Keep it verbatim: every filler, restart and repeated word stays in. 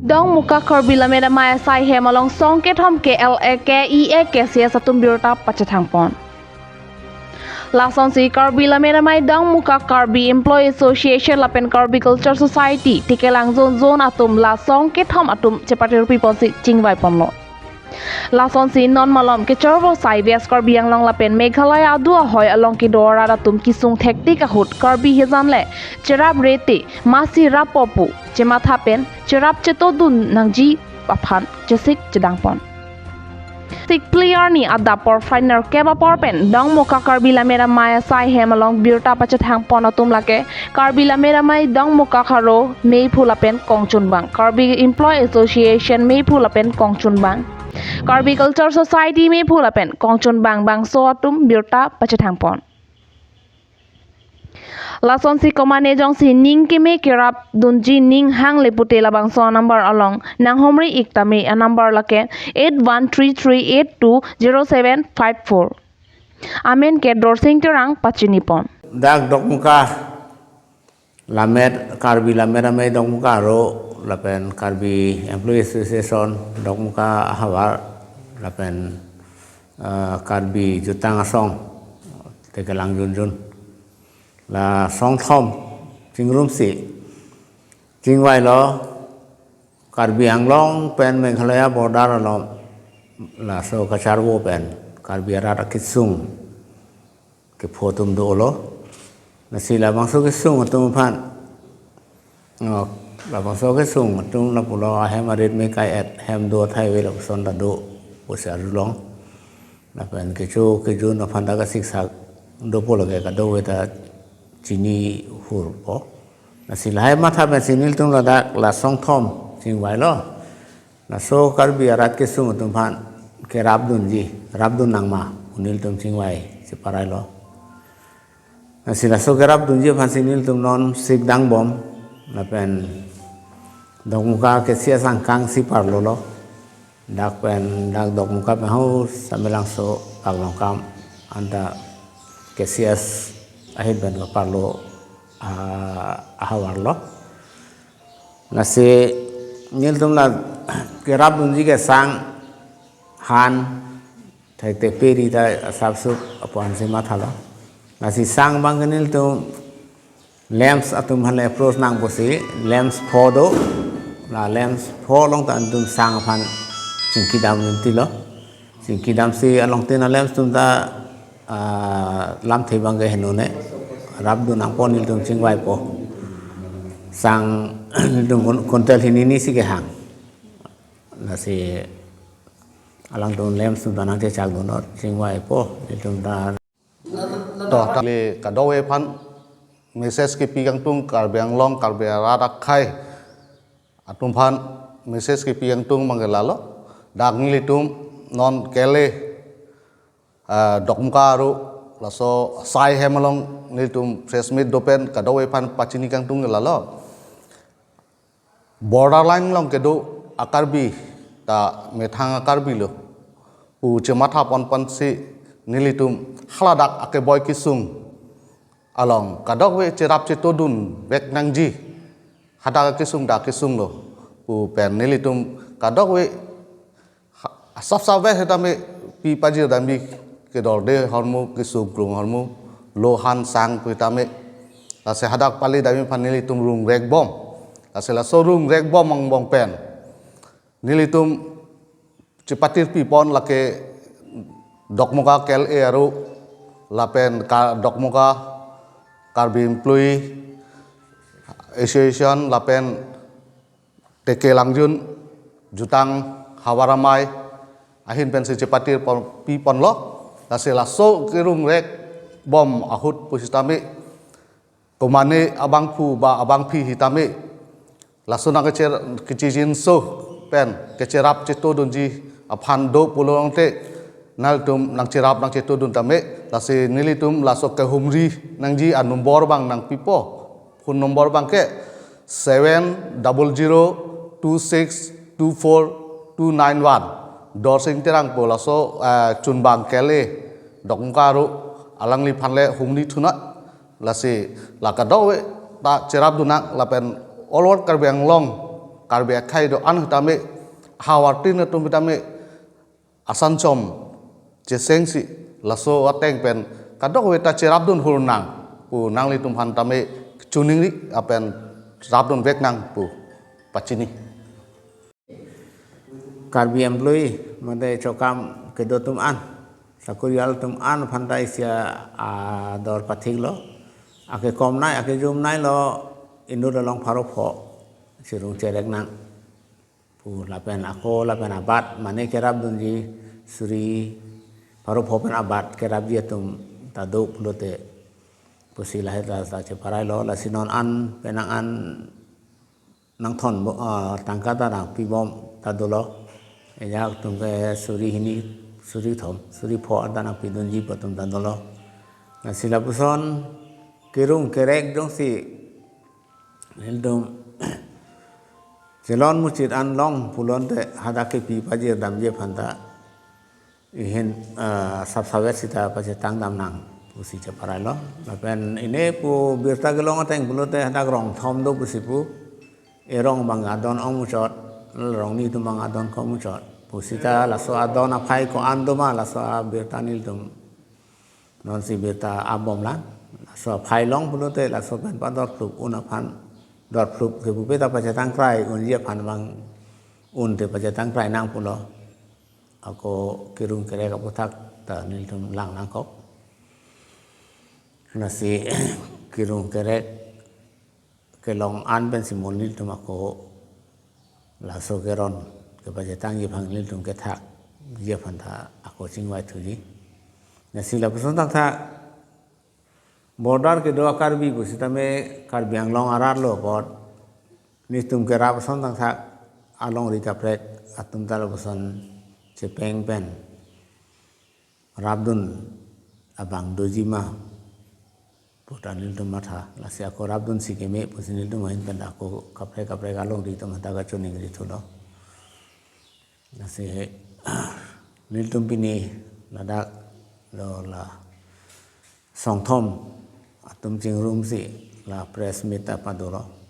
Dongmukak Karbi Lammet Amei Asai Hem along song kethom K L A, K E A, K C S atum birta pachethang pon. Lasonsi Karbi Lammet Amei Dongmukak Karbi Employee Association lapen Karbi Culture Society Tekelangjun Zone atum la song kethom atum chepatirpi ponsi chingvai ponlo. Lasonsi non malom kechorvo sai West Karbi Anglong lapen Meghalaya adu ahoi along kedo arat atum kesung thektik ahut Karbi hijan le cherap rete masi rap popu chematha pen cherap chetodun nangji aphan chesik chedang pon. Sik phli arni adap porphai nerkep apor pen Dongmukak Karbi Lammet Amei Asai Hem along birta pachethang pon atum lake Karbi Lammet Amei Dongmukak Haro meiphu lapen kongchunbang, Karbi Employee Association meiphu lapen kongchunbang, Karbi Culture Society meiphu lapen kongchunbang bangso atum birta pachethang pon. Lasonsi komatne jongsi ning keme kerap dunji ning hang le pute labangso number along nanghumri ik tame, a number lake eight one three three eight two zero seven five four. Amen ke Dorsing Terang pachini pon. Dak Dokmoka Lammet, Karbi Lammet Amei Dokmoka Haro lapen Karbi Employee Association Dokmoka ahavar lapen, eh, Karbi Jutang Asong Tekelangjun Zone, la songthom chingrumsi chingvailo Karbi Anglong pen Meghalaya border along laso kacharvo pen Karbi arat akesung kepho atum dolo. Lasi labangso kesung atum aphan, oh, labangso kesung atum lapulo ahem arit me kai-et hem do athai ave lapuson ta do pusi arjulong. Lapen kecho kejun aphan ta kasiksak dopo lake kadokave ta chinihurpo. Lasi lahai matha pensi nelitum ladak la songthom chingvailo. Laso Karbi arat kesung atum aphan kerapdunji, rapdun nangma pu nelitum chingvai cheparailo. Lasi laso kerapdunji aphansi nelitum non sik dangbom, lapen Dokmoka K C S angkangsi parlolo. Dak pen dak Dokmoka pen hau Samelangso Paklongkam anta K C S ahin pen kaparlo, ah, ahavarlo. Lasi nelitum la kerapdunji ke sang, han, thekthek peri ta asapsup aphansi mathalo. Lasi sang abang ke nelitum LAMPS atum aphan le approach nang pusi, LAMPS pho do, la LAMPS pho along ta nelitum sang aphan chingkidam ningtilo. Chingkidamsi along tin a-LAMPS atum ta, ah, lamthe abang ke henone rapdun nangpo nelitum chingvaipo. Sang nelitum kun-, kuntal hini nisi kehang. Lasi alangtum LAMPS atum ta nangchechakdun non chingvaipo nelitum ta. To, ta le kadokave aphan message kepi kangtung Karbi Anglong, Karbi arat akhei atum aphan message kepi kangtung abang ke lalo. Dak nelitum non K L A, ah, Dokmoka Haro laso Asai Hem along nelitum press meet do pen kadokave aphan pachini kangtung ke lalo. Borderline along kedo a-Karbi ta methang a-Karbi lo pu chematha pon ponsi nelitum haladak akeboi kesung along kadokave cherap chetodun vek nangji, hadak kesung dak kesung lo pu pen nelitum kadokave ha-, asap sap vek sitame pi pajir dambi kedorde hormu kesung krung hormu lo han sang pu sitame. Lasi hadak pali damji aphan nelitum rung rek bom. Lasi laso rung rek bom angbong pen nelitum chepatirpi pon lake Dokmoka K L A Haro lapen ka Dokmoka Karbi Employee Association lapen Tekelangjun Jutang Havar Amei ahin pensi chepatir pon, pi ponlo. Lasi laso kerung rek bom ahut pusitame komatne abangphu ba abangphi sitame laso nangkecher-, kechijinso pen kecherap chetodunji aphan do pulo tangte nelitum nangcherap nangchetodun tame, lasi nelitum laso kehumri nangji a-number abang nangpipo. Phone number abang ke seven double zero two six two four two nine one. Dorsing Terang pu laso, eh, chunbang K L A Dokmoka Haro, alangliphan le humri thunang. Lasi la kadokave ta cherapdun nang lapen all over Karbi Anglong Karbi akhei do-an tame, havartin atum tame, asan chom chesengsi laso ateng pen kadokave ta cherapdun hur nang pu nanglitum aphan tame choningri lapen rapdun vek nang pu pachini. Karbi employee mate chokam kedo atum an, sakori al atum an aphan ta isi ador pathiklo. Akekomnei, akejumnei lo inut along pharo pho chirung cherek nang pu lapen ako lapen abat mane kerapdunji suri pharo pho pen abat kerapji atum ta do pulote pusi lahai ta, ta cheparailo. Lasi non an penang an nangthon bo, ah, tangka ta nangpibom ta dolo. Ejak atum ke suri hini, suri thom, suri pho an ta nangpidunji pu atum ta dolo. Lasi lapuson kerung kerek jongsi nelitum chelon muchit an long pulote hadak kepi pajir damji aphan ta ihin, ah, sap savet sita pachetang dam nang pusi cheparailo. Lapen ine pu birta kelong ateng pulote hadak rong thom do pusi pu, erong abang adon ong muchot, rongni atum abang adon ko muchot. Pusita laso adon aphai ko-an do ma laso abirta nelitum nonsi birta abom lang. Laso aphai long pulote laso pen pador phlup un aphan, dor phlup kepupe ta pachetang krai unji aphan abang un te pachetang krai nang pulo. Ako kerung kerek aputhak ta nelitum lang nangkok. Lasi kerung kerek kelong an pensi mo nelitum ako laso keron kepachetangji aphan nelitum kethakji aphan ta ako chingvai thuji. Lasi lapuson tangka border kedo a-Karbi pusitame Karbi Anglong arat lo apot nelitum kerap ason tangka alongri kaprek atum ta lapuson chepeng pen rapdun abang doji ma pu ta nelitum matha. Lasi ako rapdunsi keme pusi nelitum ahin pen ako kaprek kaprek alongri atum aphanta kachoningri thulo. Lasi nelitum pini ladak lo la Songthom atum chingrumsi la press meet ta padolo.